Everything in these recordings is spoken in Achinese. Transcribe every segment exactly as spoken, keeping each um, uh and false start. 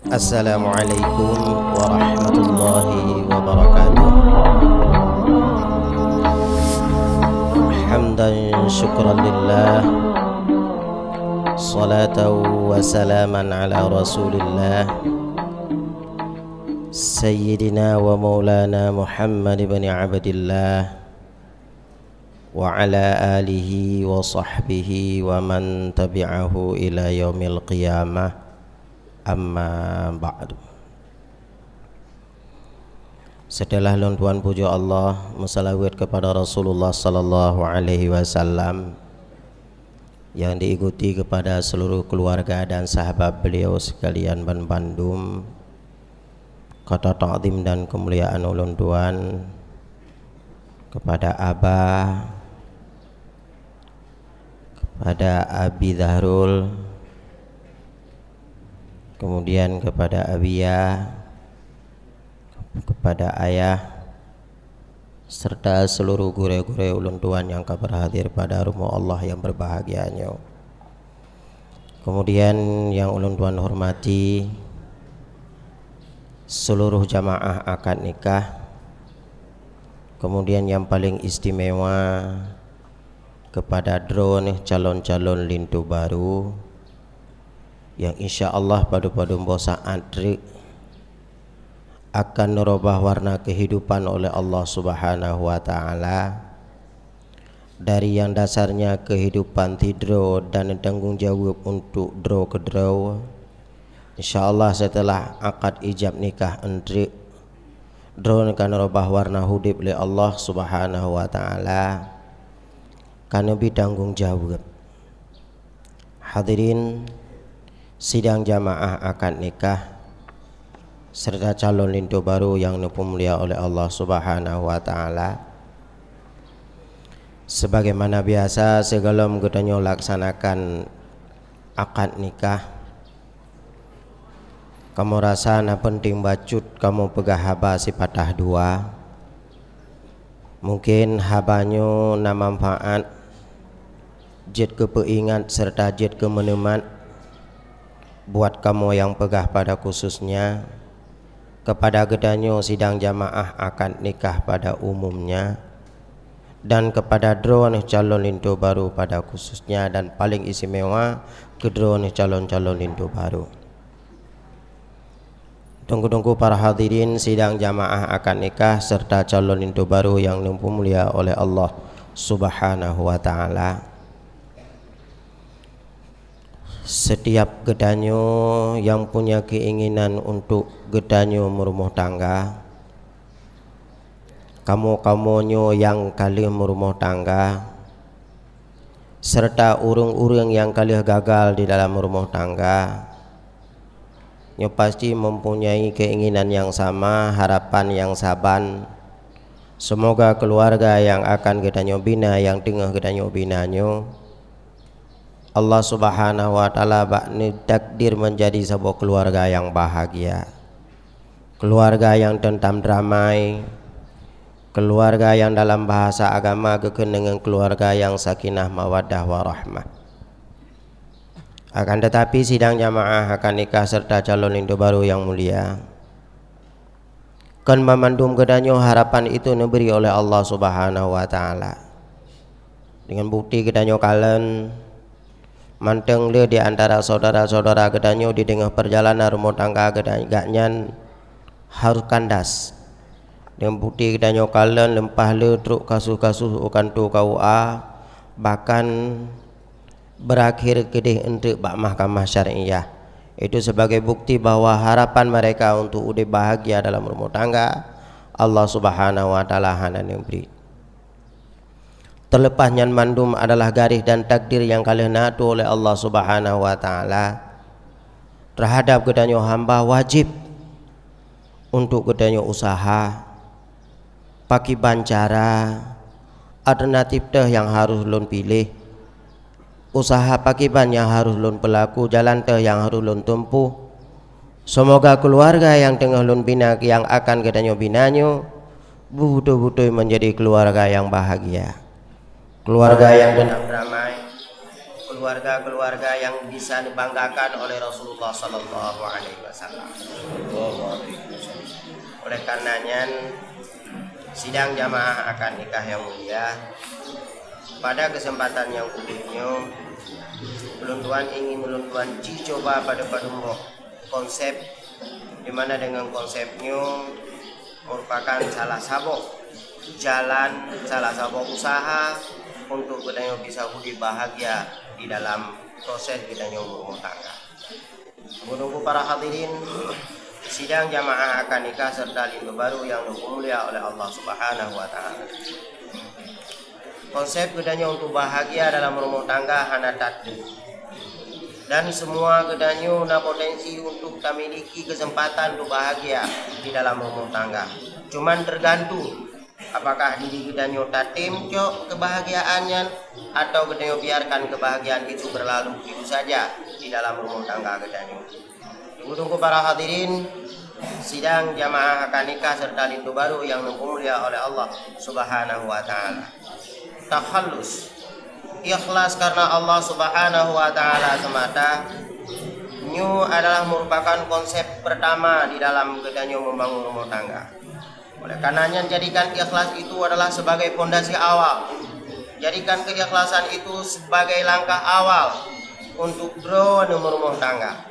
Assalamualaikum warahmatullahi wabarakatuh. Hamdan syukran lillah, salatan wa salaman ala Rasulillah, Sayyidina wa Maulana Muhammad ibn Abdillah, wa ala alihi wa sahbihi wa man tabi'ahu ila yaumil qiyamah, amma ba'du. Setelah lôn tuan pujoe Allah, meusalawat kepada Rasulullah sallallahu alaihi wasallam, yang diikuti kepada seluruh keluarga dan sahabat beliau sekalian ban bandum, kata takzim dan kemuliaan ulôn tuan kepada Abah, kepada Abi Zahrul, kemudian kepada Abia, kepada Ayah, serta seluruh gurée-gurée ulôn tuan nyang ka berhadir pada rumoh Allah yang berbahagia nyoe. Kemudian yang ulôn tuan hormati seluruh jamaah akad nikah. Kemudian yang paling istimewa kepada droeneuh calon-calon linto baru yang insya Allah padum-padum boh saát treuk akan neurubah warna kehidupan oleh Allah Subhanahu wa Ta'ala, dari yang dasarnya kehidupan sidroe dan tanggung jawab untuk droe keudroe. Insya Allah setelah akad ijab nikah eunteuk, droeneuh ka neurubah warna udeb lé Allah Subhanahu wa Ta'ala, ka neubri tanggung jawab. Hadirin sidang jamaah akad nikah serta calon linto baru yang neupeumulia oleh Allah Subhanahu wa Ta'ala. Sebagaimana biasa, sigohlom geutanyoe laksanakan akad nikah, kamoe rasa na peunteng bacut kamoe peugah haba sipatah dua. Mungken haba nyoe na manfaat, jeuet keu peuingat serta jeuet keu meuneumat buat kamoe nyang peugah pada khususnya, kepada geutanyoe sidang jamaah akad nikah pada umumnya, dan kepada droeneuh calon linto baru pada khususnya dan paling istimewa keu droeneuh calon-calon linto baru. Teungku-teungku para hadirin sidang jamaah akad nikah serta calon linto baru yang neupeumulia oleh Allah Subhanahu wa Ta'ala. Setiap geutanyoe yang punya keinginan untuk geutanyoe meurumoh tangga, kamoe-kamoe nyoe nyang ka lheueh meurumoh tangga, serta ureuëng-ureuëng nyang ka lheueh gagal di dalam rumoh tangga, nyoe pasti mempunyai keinginan yang sama, harapan yang saban. Semoga keluarga yang akan geutanyoe bina, yang teungoh geutanyoe bina nyoe, Allah Subhanahu wa Ta'ala bak neutakdir menjadi saboh keluarga yang bahagia, keluarga yang tentram damai, keluarga yang dalam bahasa agama geukheun deungon keluarga yang sakinah, mawaddah, warahmah. Akan tetapi, sidang jamaah akad nikah serta calon linto baru yang mulia, kon banmandum geutanyoe harapan itu neubri oleh Allah Subhanahu wa Ta'ala. Deungon bukti geutanyoe kalon, mantong le di antara saudara-saudara geutanyoe di teungoh perjalanan rumoh tangga geuta-, gaknyan harôh kandas. Deungon bukti geutanyoe kalon, leumpah le trok kasus-kasus u kantô K U A, bahkan berakhir keudeh eunteuk bak mahkamah syariah. Itu sebagai bukti bahwa harapan mereka untuk udeb bahagia dalam rumoh tangga, Allah Subhanahu wa Ta'ala hana neubri. Terlepas nyan mandum adalah garéh dan takdir nyang ka lheueh na tuwoe lé Allah Subhanahu wa Ta'ala terhadap geutanyoe hamba, wajéb untuk geutanyoe usaha. Pakriban cara, alternatif teuh nyang harôh lôn piléh, usaha pakriban nyang harôh lôn peulaku, jalan teuh nyang harôh lôn tempuh. Seumoga keuluwarga nyang teungoh lôn bina, nyang akan geutanyoe bina nyoe, beutôi-beutôi meunjadi keuluwarga nyang bahagia, keuluwarga nyang teunang damai. Keluarga-keluarga yang bisa dibanggakan oleh Rasulullah sallallahu alaihi wasallam. Oleh karena nyan, sidang jamaah akad nikah yang mulia, pada kesempatan yang khusus nyoe, ulôn tuan ingin ulôn tuan ji coba padum-padum boh konsep, di mana dengan konsep nyoe merupakan salah saboh jalan, salah saboh usaha untuk geutanyoe bisa udép bahagia di dalam proses geutanyoe meurumah tangga. Teungku para hadirin, sidang jamaah akad nikah serta linto baru yang dimulia oleh Allah Subhanahu wa Ta'ala. Konsep geutanyoe untuk bahagia dalam rumah tangga hana that, dan semua geutanyoe na potensi untuk tamiliki kesempatan untuk bahagia di dalam rumah tangga. Cuman tergantung apakah diri geutanyoe tatem cok kebahagiaan nyan, atau geutanyoe biarkan kebahagiaan itu berlalu begitu saja di dalam rumah tangga geutanyoe. Teungku para hadirin, sidang jamaah akad nikah serta linto baru yang dimulia oleh Allah Subhanahu wa Ta'ala. Takhallus, ikhlas karena Allah Subhanahu wa Ta'ala semata, nyoe adalah merupakan konsep pertama di dalam geutanyoe membangun rumah tangga. Oleh karena nyan, jadikan ikhlas itu adalah sebagai fondasi awal. Jadikan keikhlasan itu sebagai langkah awal untuk droeneuh meurumah tangga.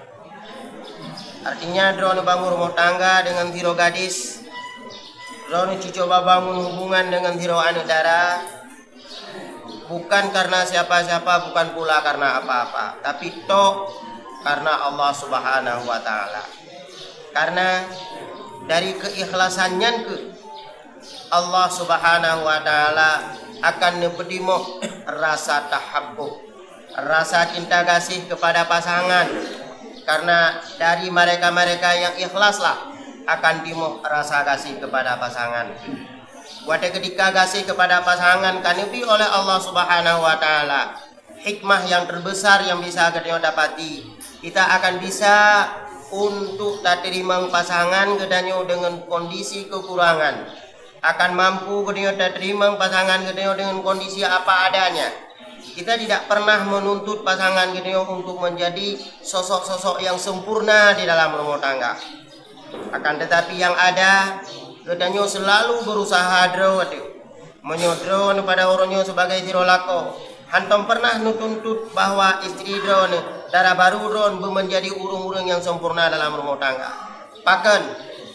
Artinya, droeneuh bangun rumah tangga dengan sidroe gadis, droeneuh cucoba bangun hubungan dengan sidroe aneuëk dara, bukan karena siapa-siapa, bukan pula karena apa-apa, tapi tok karena Allah Subhanahu wa Ta'ala. Karena dari keikhlasan nyan keuh, Allah Subhanahu wa Ta'ala akan neupeutimoh rasa tahabbub, rasa cinta gaséh kepada pasangan. Karena dari mereka-mereka yang ikhlaslah akan timoh rasa gaséh kepada pasangan. Watée ketika gaséh kepada pasangan ka neubi oleh Allah Subhanahu wa Ta'ala, hikmah yang terbesar yang bisa geutanyoe dapati, kita akan bisa untuk tateurimong pasangan geutanyoe deungon kondisi kekurangan. Akan mampu geutanyoe tateurimong pasangan geutanyoe deungon kondisi apa adanya. Kita tidak pernah menuntut pasangan geutanyoe untuk menjadi sosok-sosok yang sempurna di dalam rumah tangga. Akan tetapi yang ada, geutanyoe selalu berusaha droe teuh. Meunyoe droeneuh pada uroe nyoe sibagai sidroe lakoe, hantom pernah neutuntut bahwa istri droeneuh, dara baru droeneuh beumeunjadi ureuëng-ureuëng nyang sempurna dalam rumoh tangga. Pakon?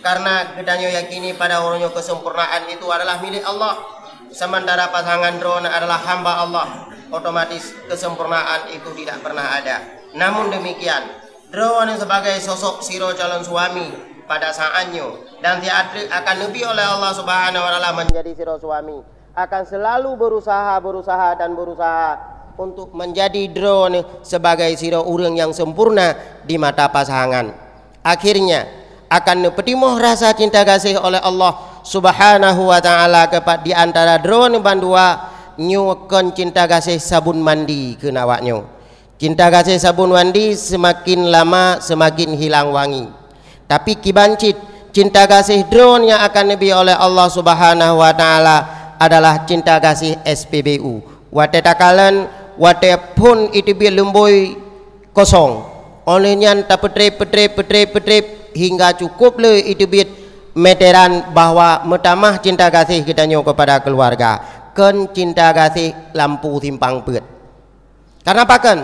Karena geutanyoe yakini pada uroe nyoe keuseumpurnaan itu adalah milék Allah, seumantara pasangan droeneuh adalah hamba Allah, otomatis keuseumpurnaan itu tidak pernah ada. Namun demikian, droeneuh sibagai sosok sidroe calon suami pada saát nyoe dan siat treuk akan neubi oleh Allah Subhanahu wa Ta'ala meunjadi sidroe suami, akan selalu berusaha, berusaha, dan berusaha untuk menjadi droeneuh sibagai sidroe ureuëng nyang sempurna di mata pasangan. Akhirnya, akan neupeutimoh rasa cinta gaséh oleh Allah Subhanahu wa Ta'ala keupada di antara droeneuh bandua. Nyoe kon cinta gaséh sabun mandi kheun awak nyoe. Cinta gaséh sabun mandi seumaken lama seumaken hilang wangi. Tapi kiban cit, cinta gaséh droeneuh nyang akan neubi oleh Allah Subhanahu wa Ta'ala adalah cinta gaséh S P B U. Watée takalon, watée phon iteubiet lumbôi kosong, óh lheueh nyan tapeutreb, peutreb, peutreb, peutreb hingga cukup le iteubiet meteran bahwa meutamah cinta gaséh geutanyoe keupada keuluwarga, kon cinta gaséh lampu simpang peuet. Kareuna pakon?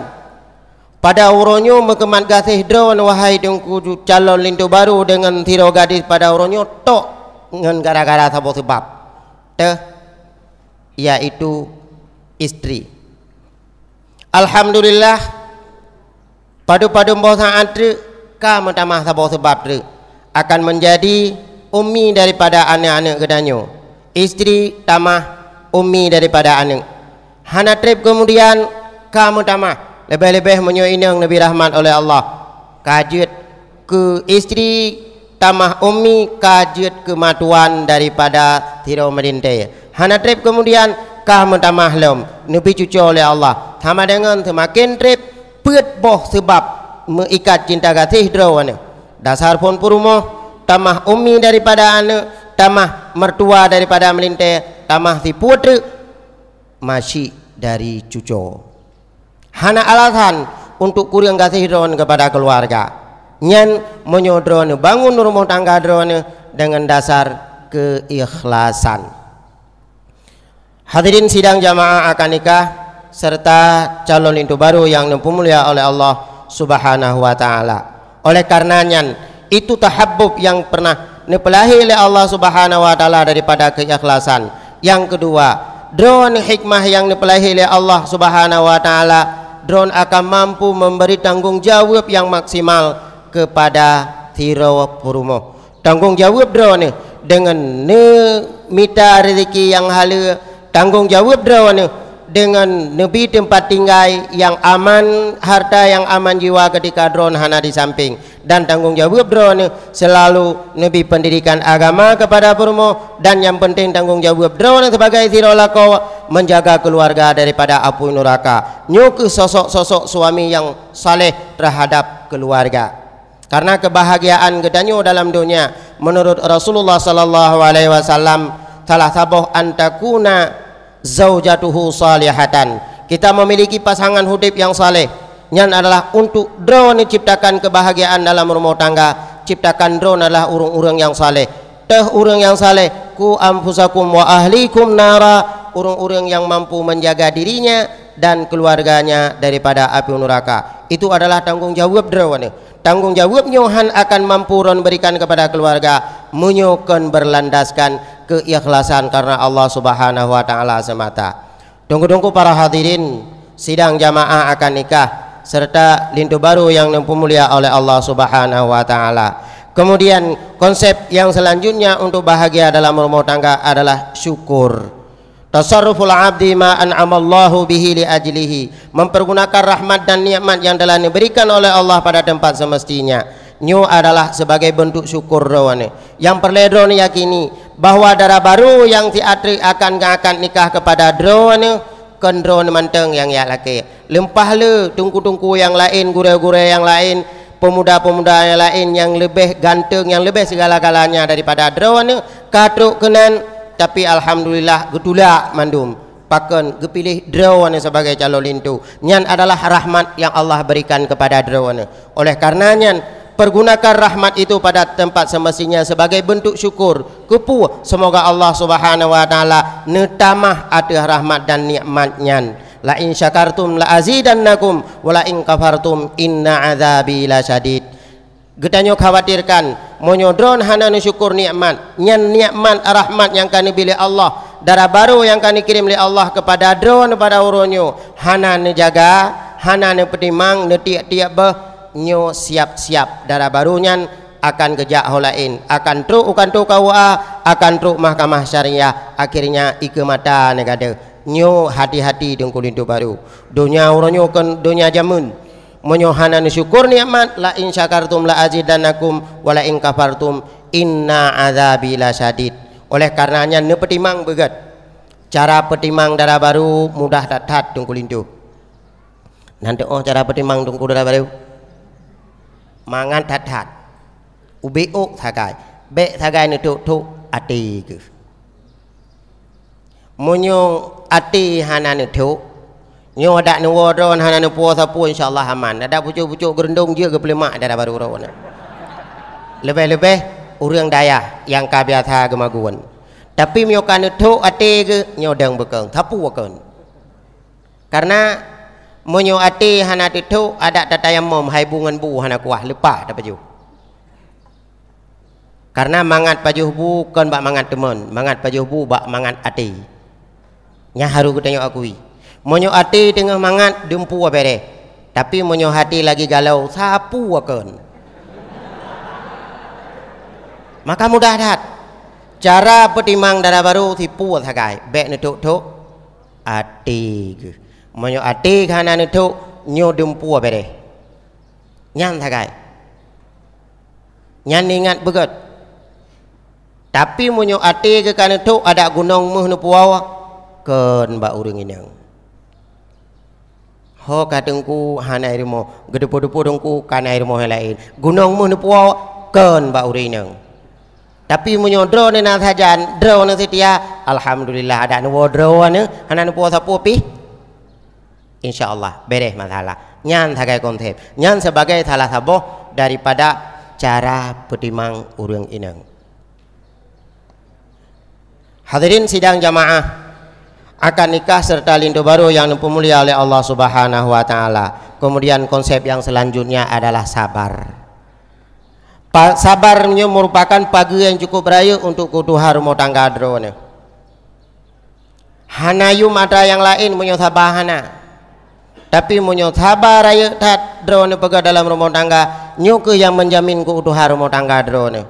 Pada uroe nyoe meukeumat gaséh droeneuh, wahai teungku calon linto barô, deungon sidroe gadis pada uroe nyoe tok ngon gara-gara saboh seubab. Teuh, yaitu istri. Alhamdulillah, padub-padub boh saát treuk ka meutamah saboh seubab treuk akan meunjadi ummi daripada aneuëk-aneuëk geutanyoe. Istri tamah ummi daripada aneuëk. Hana treb keumudian ka meutamah, leubeh-leubeh meunyoe inong neubi rahmat oleh Allah, ka jeuet keu istri tamah ummi, ka jeuet keu matuan daripada sidroe meulintée. Hana treb keumudian ka meutamah lom neubi cucoe lé Allah. Sama deungon seumaken treb peuet boh seubab meuikat cinta gaséh droeneuh. Dasar phon peurumoh, tamah ummi daripada aneuëk, tamah meutuah daripada meulintée, tamah sipeue treuk, masyik dari cucoe. Hana alasan untuk kureueng gaséh droeneuh kepada keluarga. Nyan meunyoe droeneuh bangun rumoh tangga droeneuh deungon dasar keikhlasan. Hadirin sidang jamaah akad nikah serta calon linto baru yang neupeumulia oleh Allah Subhanahu wa taala. Oleh karena nyan, itu tahabbub yang pernah neupeulahé lé Allah Subhanahu wa taala daripada keikhlasan. Yang kedua, droeneuh hikmah yang neupeulahé lé Allah Subhanahu wa taala, droeneuh akan mampu memberi tanggung jawab yang maksimal kepada sidroe peurumoh. Tanggung jawab droeneuh deungon neumita rezeki nyang haleue, tanggung jawab droeneuh deungon neubi teumpat tinggai nyang aman, harta nyang aman jiwa ketika droeneuh hana di samping, dan tanggung jawab droeneuh selalu neubi pendidikan agama kepada peurumoh, dan nyang penting tanggung jawab droeneuh sebagai sidroe lakoe menjaga keluarga daripada apui nuraka. Nyoe kheueh sosok-sosok suami nyang saleh terhadap keluarga. Karena kebahagiaan geutanyoe dalam dunia, menurut Rasulullah sallallahu alaihi wasallam, salah saboh antakuna zaujatuhu salihatan. Kita memiliki pasangan hudeb yang saleh. Nyan adalah untuk droeneuh ciptakan kebahagiaan dalam rumah tangga, ciptakan droeneuh adalah ureuëng-ureuëng yang saleh. Teuh ureuëng yang saleh, ku anfusakum wa ahlikum nara, ureuëng-ureuëng yang mampu menjaga dirinya dan keluarganya daripada api neraka. Itu adalah tanggung jawab droeneuh. Tanggung jawab nyoe han akan mampu droeneuh berikan kepada keluarga meunyoe kon berlandaskan keikhlasan karena Allah Subhanahu wa taala semata. Teungku-teungku para hadirin sidang jamaah akad nikah serta linto baru yang neupeumulia oleh Allah Subhanahu wa taala. Kemudian konsep yang selanjutnya untuk bahagia dalam rumah tangga adalah syukur. Tasarruful abdi ma an'amallahu bihi li ajlihi, mempergunakan rahmat dan nikmat yang telah diberikan oleh Allah pada tempat semestinya. Nyoe adalah sebagai bentuk syukur droeneuh. Nyang peureulée droeneuh yakini bahwa dara barô nyang siat treuk akan geuakad nikah keupada droeneuh kon droeneuh mantong nyang jak lakée. Leumpah le teungku-teungku nyang laén, gurée-gurée nyang laén, peumuda-peumuda nyang laén nyang leubeh ganteng, nyang leubeh segala-galanya daripada droeneuh ka trok keunan, tapi alhamdulillah geutulak mandum. Pakon geupiléh droeneuh sebagai calon linto. Nyan adalah rahmat yang Allah berikan kepada droeneuh. Oleh karena nyan, pergunakan rahmat itu pada tempat semestinya sebagai bentuk syukur. Keupeue? Semoga Allah Subhanahu wa taala neutamah ateueh rahmat dan nikmat nyan. "La in syakartum la azidannakum, wa la in kafartum inna adzabi lasyadid." Geutanyoe khawatirkan, meunyoe droeneuh hana neusyukur nikmat, nyan nikmat rahmat nyang ka neubi lé Allah, dara barô nyang ka neukirém lé Allah keupada droeneuh pada uroe nyoe, hana neujaga, hana neupeutimang, neutiek-tiek beuh, nyoe siap-siap dara barô nyan akan geujak ho laén, akan trok u kantô K U A, akan trok mahkamah syariah, akhirnya ikeue mata neugadôh. Nyoe hati-hati teungku linto barô. Donya uroe nyoe kon donya jameun. Meunyoe hana neusyukur nikmat, "La in syakartum la azidannakum, wa la in kafartum inna adzabi lasyadid." Oleh karena nyan neupeutimang beugét. Cara peutimang dara barô mudah that-that teungku linto. Nan teuôh cara peutimang teungku dara barô? Mangat that-that. Ubé ôk sagai. Bék sagai neuthok-thok até geuh. Meunyoe até hana neuthok, nyoe adak neuwoe droe hana neupuwoe sapeue, insya Allah aman. Adak pucok-pucok geurundong jeuet geupeuleumak dara barô droe. Leubeh-leubeh ureuëng dayah nyang ka biasa geumagun. Tapi meunyoe ka neuthok até geuh, nyoe deueng beukong, sapeue kon. Karena meunyoe até hana teuthok, adak tatayamom hai bu ngon bu hana kuah, leupah tapajoh. Karena mangat pajoh bu kon bak mangat teumon, mangat pajoh bu bak mangat até. Nyan harôh geutanyoe akui. Meunyoe até teungoh mangat, dumpeue bereh. Tapi meunyoe até lagi galau, sapeue kon. Maka mudah that. Cara peutimang dara barô sipeue sagai, bék neuthok-thok até geuh. Meunyoe até geuh hana neuthok, nyoe dumpeue bereh. Nyan sagai. Nyan ingat beugét. Tapi meunyoe até geuh ka neuthok, adak gunong méuh neupuwoe, kon bak ureuëng inong. Ho ka teungku hana rumoh, geudupo-dupo teungku ka na rumoh nyang laén. Gunong méuh neupuwoe, kon bak ureuëng inong. Tapi meunyoe droeneuh na sajan, droeneuh seutia, alhamdulillah, adak neuwoe droeneuh, hana neupuwoe sapeue pih. Insya Allah, beres masalah. Nyan sagai konsep. Nyan sebagai salah saboh daripada cara peutimang ureuëng inong. Hadirin sidang jamaah, akad nikah serta linto barô nyang dipeumulia oleh Allah Subhanahu wa Ta'ala. Kemudian konsep yang selanjutnya adalah sabar. Pa-, sabar nyoe merupakan pageue nyang cukup rayeuk untuk keutuhan rumoh tangga droeneuh. Hana yum atra nyang laén meunyoe saba hana. Tapi meunyoe saba rayeuk that droeneuh peugah dalam rumoh tangga, nyoe kheueh nyang menjamin keutuhan rumoh tangga droeneuh.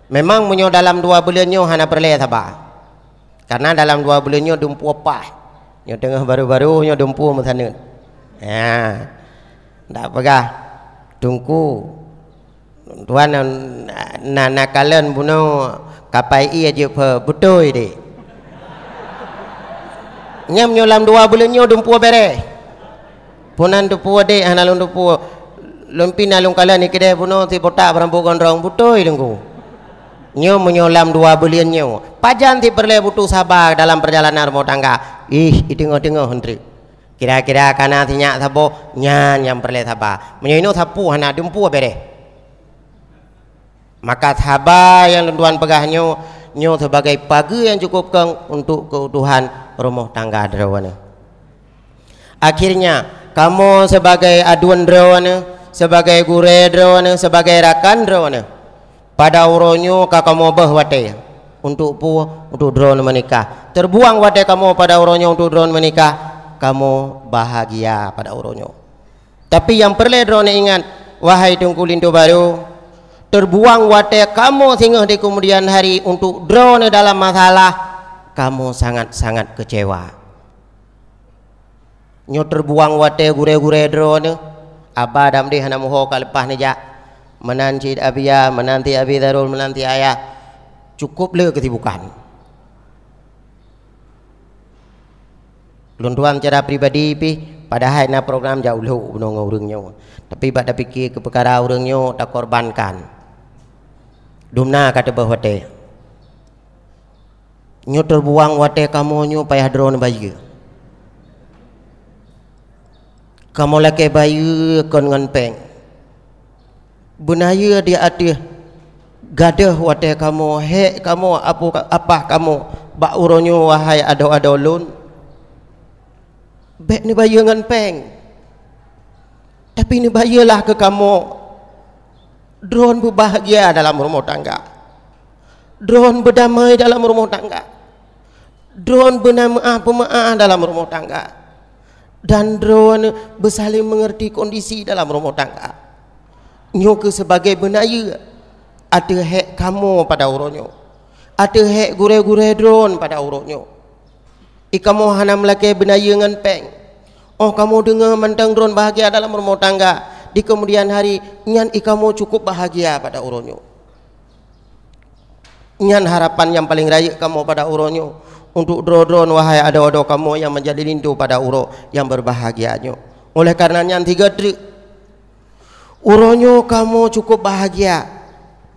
Memang meunyoe dalam dua buleuen nyoe hana peureulée saba. Karena dalam dua buleuen nyoe dumpeue paih. Nyoe teungoh baru-baru nyoe dumpeue meusaneut. Ha. Ndak peugah, "Teungku, tuan na, na, na kalon bunoe kapai ié jeuet phe beutôi deh." Nyam nyoe lam dua buleuen nyoe dumpeue beres. Punan teupeue dek hana lôn teupeue. Lôn pih na lôn kalon di keudeh bunoe si botak beurambot gondrong beutôi Teungku. Nyoe meunyoe lam dua buleuen nyoe, pajan si peureulée butuh saba dalam perjalanan rumoh tangga. Ih, i teungoh-teungoh hentri. Kira-kira kana sinyak saboh, nyan nyang peureulée saba. Meunyoe inoe sapeue hana dumpeue beres. Maka saba nyang lôn tuan peugah nyoe, nyoe sebagai pageue nyang cukup kong untuk keutuhan rumoh tangga droeneuh. Akhirnya, kamoe sebagai aduen droeneuh, sebagai gurée droeneuh, sebagai rakan droeneuh, pada uroe nyoe ka kamoe beuh watée untuk peue, untuk droeneuh meunikah. Teubuang watée kamoe pada uroe nyoe untuk droeneuh meunikah, kamoe bahagia pada uroe nyoe. Tapi nyang peureulée droeneuh ingat, wahai Teungku linto barô, teubuang watée kamoe singoh di keumudian hari untuk droeneuh dalam masalah, kamoe sangat-sangat keucewa. Nyoe teubuang watée gurée-gurée droeneuh, aba dam deh hana muho ka leupah neujak, meunan cit Abia, meunan ti Abi Darul, meunan ti Ayah, cukup le keusibukan. Lôn tuan cara pribadi pih, padahai na program jak ulok bunoe ngon ureuëng nyoe. Tapi bak tapike keu peukara ureuëng nyoe takorbankan. Dumna ka teubeuh watée. Nyoe teubuang watée kamoe nyoe payah droeneuh bayeue. Kamoe lakée bayeue kon ngon péng. Beunayeue di ateueh gadôh watée kamoe, hék kamoe, apu-, apah kamoe bak uroe nyoe, wahai adoe-adoe lôn. Bék neubayeue ngon péng, tapi neubayeue lah keu kamoe. Droeneuh beubahgia dalam rumoh tangga. Droeneuh beudamai dalam rumoh tangga. Droeneuh beuna meuáh-peumeuáh dalam rumoh tangga. Dan droeneuh beusaléng meungeurti kondisi dalam rumoh tangga. Nyoe kheueh sibagoe beunayeue ateueh hék kamoe pada uroe nyoe, ateueh hék gurée-gurée droeneuh pada uroe nyoe. I kamoe hana meulakée beunayeue ngon péng. Óh kamoe deungoe mantong droeneuh bahgia dalam rumoh tangga, di keumudian hari nyan i kamoe cukup bahgia pada uroe nyoe. Nyan harapan nyang paleng rayeuk kamoe pada uroe nyoe untuk droe-droe, wahai adoe-adoe kamoe nyang meujadi linto pada uroe nyang beubahgia nyoe. Oleh kareuna nyan, tiga treuk, uroe nyoe kamoe cukup bahgia.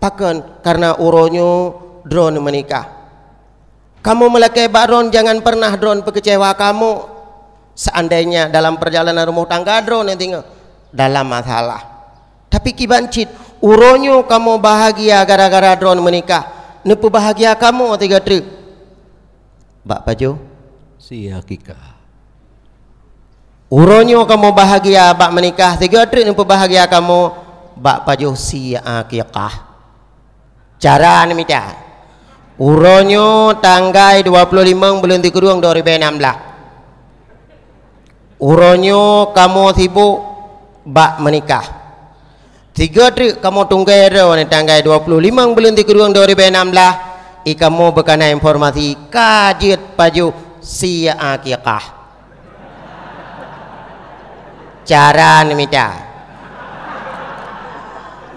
Pakon? Kareuna uroe nyoe droeneuh meunikah. Kamoe meulakée bak droeneuh, jangan pernah droeneuh peukeucewa kamoe. Seandainya dalam perjalanan rumoh tangga droeneuh deungoe dalam masalah, tapi kiban cit uroe nyoe kamoe bahgia gara-gara droeneuh meunikah, neupeubahgia kamoe tiga treuk. Bak pajoh si akikah. Uroe nyoe kamoe bahgia bak meunikah, tiga treuk neupeubahgia kamoe bak pajoh si akikah. Cara neumita. Uroe nyoe tanggai dua puluh limong buleuen Sikureueng dua ribée nam blaih. Uroe nyoe kamoe sibok bak meunikah. Tiga treuk kamoe tunggai droeneuh tanggai dua puluh limong buleuen Sikureueng dua ribée nam blaih, i kamoe beukana informasi ka jeuet pajoh si akikah. Cara neumita.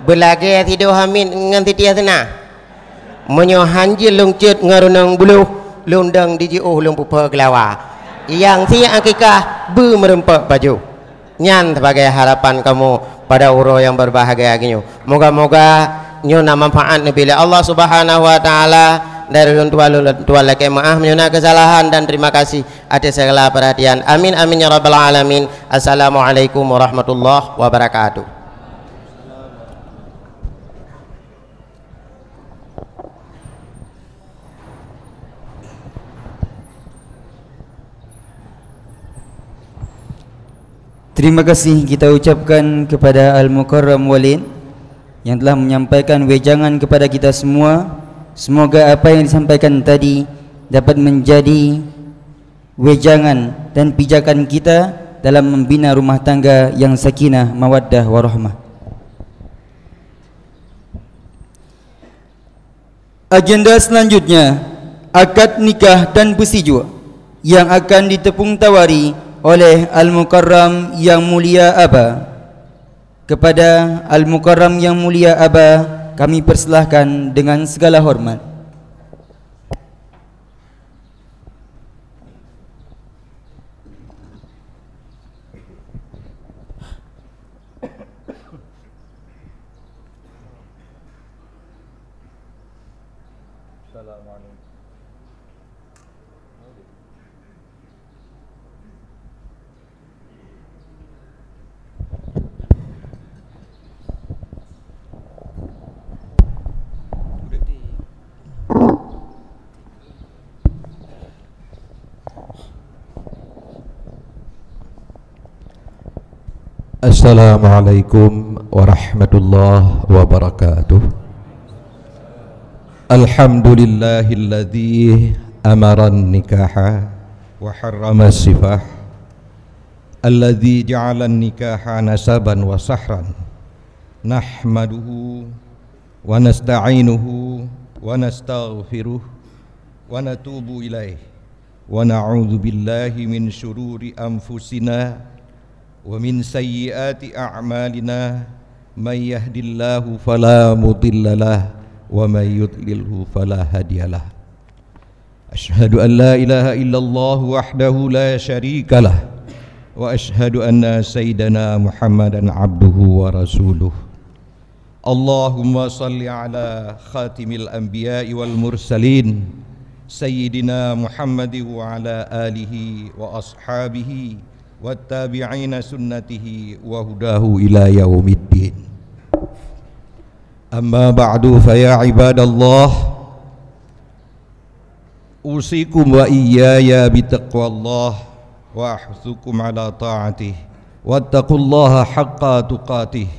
Beulagée sidroe hamid ngon Siti Hasnah. Meunyoe hanjeuet lôn cot ngon reunong blueh, lôn dong di jiôh lôn peuphô geulawa. Nyang si akikah beumeureumpok pajoh. Nyan sibagoe harapan kamoe pada uroe nyang beubahgia nyoe. Moga-moga nyoe na manfaat neubri lé Allah Subhanahu wa Ta'ala. Dari ulôn tuan, ulôn tuan lakée meuáh meunyoe na keusalahan, dan terima kasih atas segala perhatian. Amin, amin ya rabbal alamin. Assalamualaikum warahmatullahi wabarakatuh. Terima kasih kita ucapkan kepada Al-Mukarram Walid yang telah menyampaikan wejangan kepada kita semua. Semoga apa yang disampaikan tadi dapat menjadi wejangan dan pijakan kita dalam membina rumah tangga yang sakinah, mawaddah, warahmah. Agenda selanjutnya, akad nikah dan beusijuek yang akan ditepung tawari oleh Al-Mukarram Yang Mulia Aba. Kepada Al-Mukarram Yang Mulia Aba, kami persilahkan dengan segala hormat. Assalamualaikum warahmatullahi wabarakatuh. Alhamdulillahilladzi amaran nikaha wa harrama sifah. Alladzi ja'alan nikaha nasaban wa sahran. Nahmaduhu wa nasta'inuhu wa nastaghfiruh wa natubu ilaih. Wa na'udzu billahi min syururi anfusina wa min sayyiati a'malina. May yahdillahu fala mudhillalah wa may yudlilhu fala hadiyalah. Asyhadu an la ilaha illallah wahdahu la syarikalah, wa asyhadu anna sayyidana Muhammadan abduhu wa rasuluh. Allahumma salli ala khatimil anbiya'i wal mursalin, sayyidina Muhammadin wa ala alihi wa ashabihi, wat tabi'ina sunnatihi wa hudahu ila yaumiddin. Amma ba'du, fa ya ibadallah, usikum wa iyyaya bitaqwallah, wa ahsukum ala ta'atih, wattaqullaha haqqa tuqatih.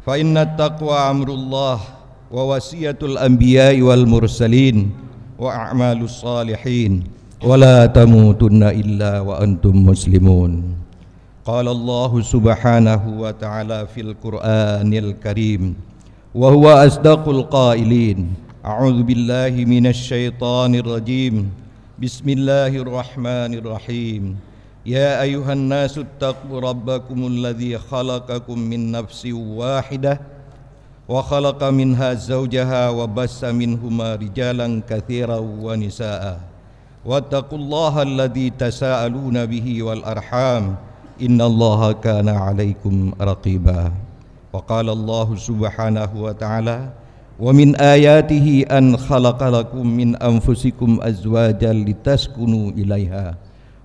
Fa inna taqwa amrullah wa wasiyatul anbiya'i wal mursalin wa a'malus salihin, wa la tamutunna illa wa antum muslimun. Qala Allahu subhanahu wa ta'ala fil Qur'anil Karim, wa huwa asdaqul qailin. A'udzu billahi minasy syaithanir rajim. Bismillahirrahmanirrahim. Ya ayyuhan nasu taqu rabbakumul ladzi khalaqakum min nafsin wahidah wa khalaqa minha zaujaha wa bassa minhuma rijalan katsiran wa nisaa. Wattaqullaha alladzi tasaaluna bihi wal arham, innallaha kana 'alaikum raqiba. Wa qala Allahu subhanahu wa ta'ala, wa min ayatihi an khalaqa lakum min anfusikum azwajan litaskunu ilaiha,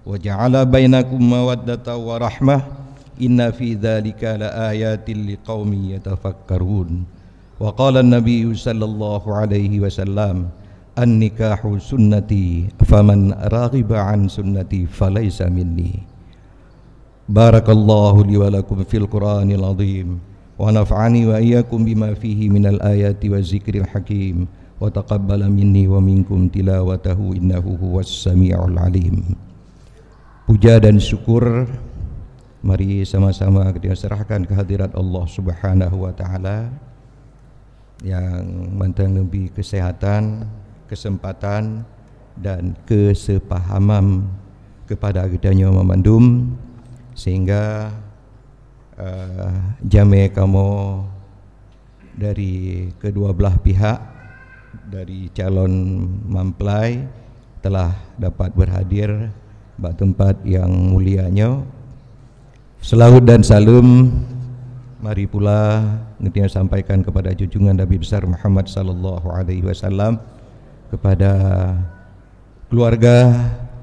wa ja'ala bainakum mawaddatan wa rahmah, inna fi dzalika laayatil liqaumin yatafakkarun. Wa qala an-nabiyyu sallallahu alaihi wasallam, "An-nikahu sunnati, faman raghiba an sunnati falaisa minni." Barakallahu li wa lakum fil Qur'anil azim, wa nafa'ani wa iyyakum bima fihi minal ayati wa zikril hakim, wa taqabbala minni wa minkum tilawatahu innahu huwas samiul alim. Puja dan syukur mari sama-sama kita serahkan ke hadirat Allah Subhanahu wa taala, nyang mantong neubri kesehatan, kesempatan dan kesepahaman kepada geutanyoe meumandum, sehingga, eh, jamé kamoe dari kedua belah pihak, dari calon mempelai telah dapat berhadir bak tempat yang mulia nyoe. Seulaweuet dan saleuem mari pula geutanyoe sampaikan kepada junjungan Nabi besar Muhammad sallallahu alaihi wasallam. kepada keluarga,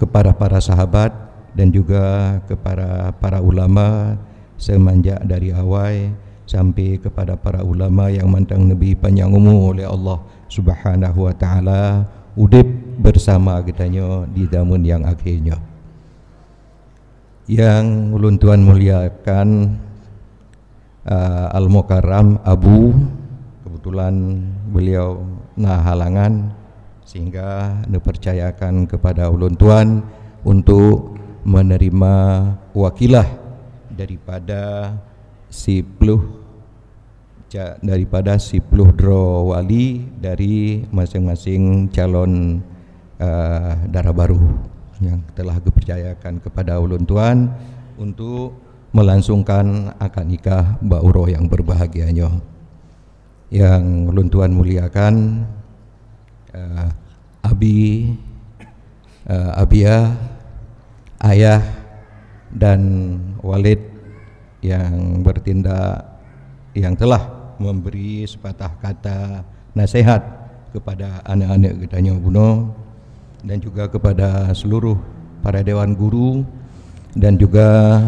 kepada para sahabat, dan juga kepada para ulama semenjak dari awai sampai kepada para ulama yang mantong neubi panyang umu oleh Allah Subhanahu wa Taala, udeb bersama geutanyoe di zaman yang akhir nyoe. Yang ulôn tuan muliakan, eh, Al-Mukarram Abu, kebetulan beliau na halangan, sehingga neupercayakan kepada ulôn tuan untuk menerima wakilah daripada siploh ca-, daripada siploh droe wali dari masing-masing calon, eh, dara baru yang telah geupercayakan kepada ulôn tuan untuk melangsungkan akad nikah bak uroe yang berbahagia nyoe. Yang ulôn tuan muliakan, eh, Abi, eh, Abia, Ayah, dan Walid yang bertindak, yang telah memberi sepatah kata nasihat kepada aneuk-aneuk geutanyoe bunoe, dan juga kepada seluruh para dewan guru, dan juga,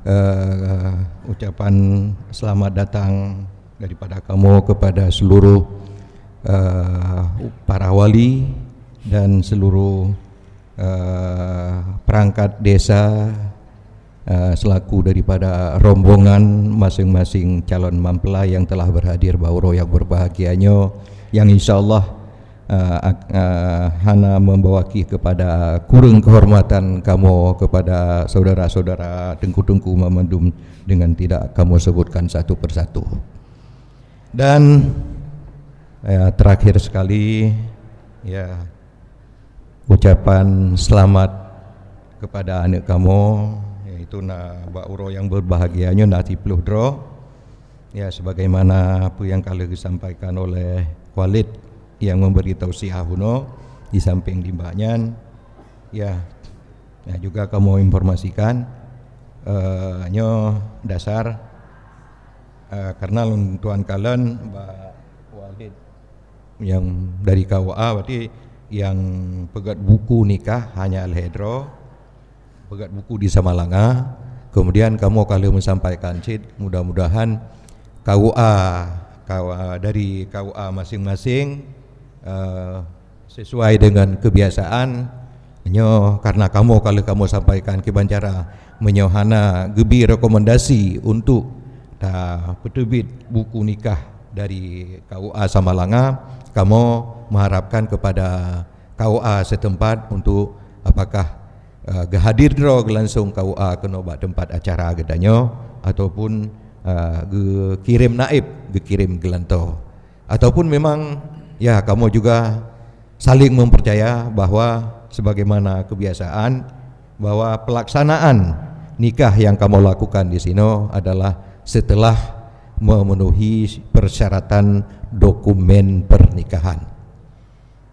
eh, ucapan selamat datang daripada kamoe kepada seluruh, eh, para wali dan seluruh, eh, perangkat desa, eh, selaku daripada rombongan masing-masing calon mempelai yang telah berhadir bak uroe yang berbahagia nyoe, yang insya Allah, eh, ak-, eh, hana membawaki kepada kurang kehormatan kamoe kepada saudara-saudara teungku-teungku mamandum dengan tidak kamoe sebutkan satu persatu. Dan, ya, terakhir sekali, ya, ucapan selamat kepada aneuk kamoe, yaitu na bak uroe yang berbahagia nyoe na siploh droe. Ya, sebagaimana apa yang ka lheueh disampaikan oleh Walid yang memberi tausiah bunoe, di samping nibak nyan, ya, ya, juga kamoe informasikan, eh, nyoe dasar, eh, karena lôn tuan kalon bak Walid yang dari K U A, berarti yang peugét buku nikah hanya lhèe droe, peugét buku di Samalanga. Kemudian kamoe ka lheueh meusampaikan cit, mudah-mudahan K U A, K U A dari K U A masing-masing, eh, sesuai dengan kebiasaan. Nyoe karena kamoe ka lheueh kamoe sampaikan kiban cara, meunyoe hana geubi rekomendasi untuk tapeuteubiet buku nikah dari K U A Samalanga, kamoe meuharapkan kepada K U A setempat untuk apakah, eh, geuhadir droe geulangsong K U A keunoe bak teumpat acara geutanyoe ataupun, eh, geukirém naib, geukirém geulantoe. Ataupun memang, ya, kamoe juga saling mempercaya bahwa sebagaimana kebiasaan, bahwa pelaksanaan nikah yang kamoe lakukan di sinoe adalah setelah memenuhi persyaratan dokumen pernikahan.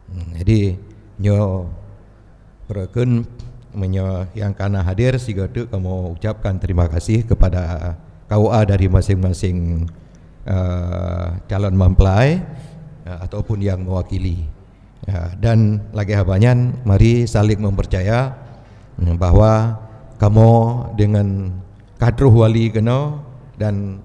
Hmm, jadi, nyoe, Peureukeun, meunyoe nyang ka na hadir, sigoe teuk kamoe ucapkan terima kasih kepada K U A dari masing-masing, eh, calon mempelai, eh, ataupun yang mewakili. Ya, dan lagèe haba nyan, mari saling mempercaya, hmm, bahwa kamoe dengan ka troh wali keunoe dan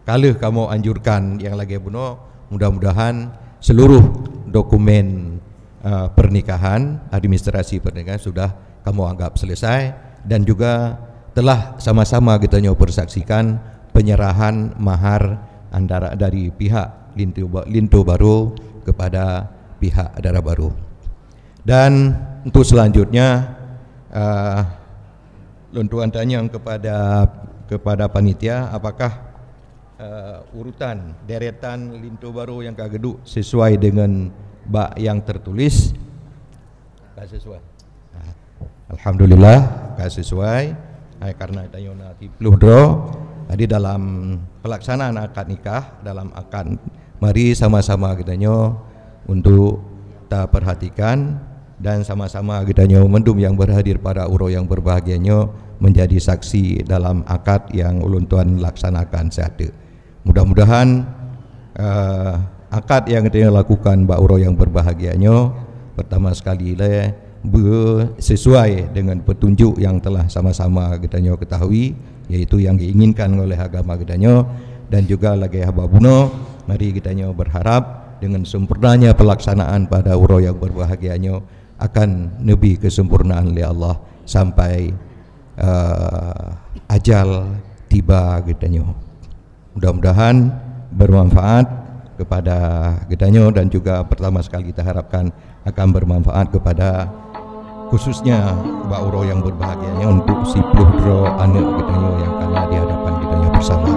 ka lheueh kamoe anjurkan nyang lagèe bunoe, mudah-mudahan seluruh dokumen, eh, pernikahan, administrasi pernikahan sudah kamoe anggap selesai dan juga telah sama-sama geutanyoe persaksikan penyerahan mahar antara dari pihak linto ba-, linto baru kepada pihak dara baru. Dan untuk selanjutnya, eh, lôn tuan tanyong kepada, kepada panitia, apakah, eh, urutan deretan linto baru nyang ka geuduek sesuai dengan bak nyang tertulis? Ka sesuai. Ah, alhamdulillah, ka sesuai. Hai, karena tanyoe na siploh droe, jadi dalam pelaksanaan akad nikah, dalam akad, mari sama-sama geutanyoe untuk taperhatikan dan sama-sama geutanyoe mandum nyang berhadir pada uroe nyang berbahagia nyoe menjadi saksi dalam akad nyang ulôn tuan laksanakan siat teuk. Mudah-mudahan, eh, akad nyang geutanyoe lakukan bak uroe nyang berbahagia nyoe pertama sekali lé beu sesuai dengan petunjuk yang telah sama-sama geutanyoe ketahui, yaitu yang diinginkan oleh agama geutanyoe, dan juga lagée haba bunoe, mari geutanyoe berharap dengan sempurnanya pelaksanaan pada uroe yang berbahagia nyoe akan neubi kesempurnaan lé Allah sampai uh, ajal tiba geutanyoe. Mudah-mudahan bermanfaat kepada geutanyoe dan juga pertama sekali kita harapkan akan bermanfaat kepada khususnya bak uroe yang berbahagia nyoe untuk siploh droe aneuk geutanyoe yang kana di hadapan geutanyoe bersama.